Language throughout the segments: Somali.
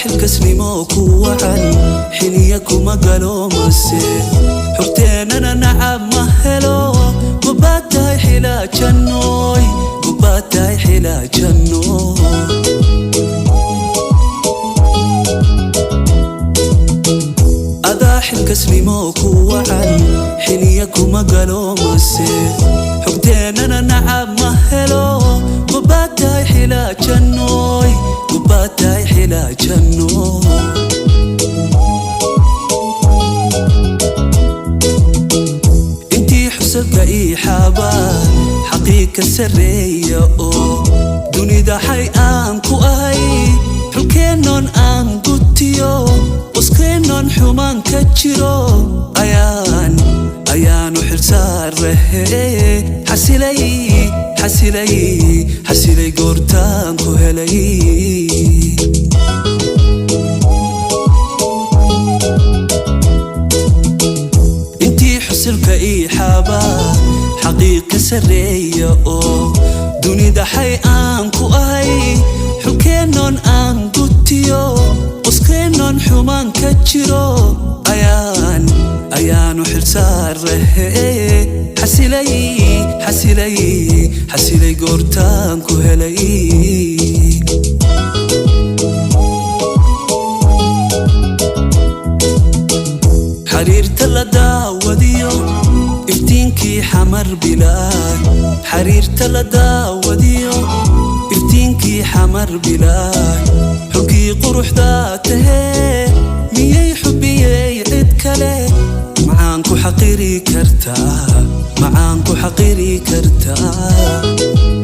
Xilkasnimo ku wacan, xiniya kuma galoomase, xogteennana nacab ma helo. Gobaad tahay xilaajanooy, gobaad tahay xilaajanooy. Adaa xilkasnimo ku wacan, xiniya kuma galoomase, xogteennana nacab ma helo. Gobaad tahay xilaajanooy, gobaad tahay xilaajanooy. Intii xusalka ii xaabaa xaqii ka sarreeya oo dunida xay aan ku ahay, xulkeennoon aan gutiyo, waskeennoon xumaan ka jiro, ayaan ayaanu xilsaarahe. Xasilay, xasilay, xasilay goortaan ku helay. Intii xusilka ii xaabaa xaqiiq ka sarreeya oo dunida xay aan ku ahay, xulkeennoon aan gutiyo, waskeennoon xumaan ka jiro, ayaan ayaanu xilsaarahe. Xasilay, xasilay, xasilay goortaan ku helay. Xariirta la daawadiyo iftiinkii xamar bilaay, xariirta la daawadiyo iftiinkii xamar bilaay, xulkii quruxdaa tahee, miyay xubiyey cid kale? Macaan ku xaqiri kartaa, macaan ku xaqiri kartaa.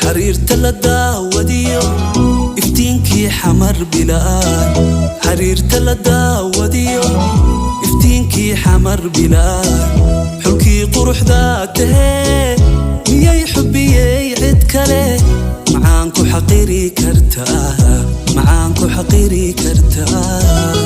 Xariirta la daawadiyo iftiinkii xamar bilaay, xariirta la daawadiyo iftiinkii xamar bilaay, xulkii quruxdaa tahee, miyay xubiyey cid kale? Macaan ku xaqiri kartaa, macaan ku xaqiri kartaa.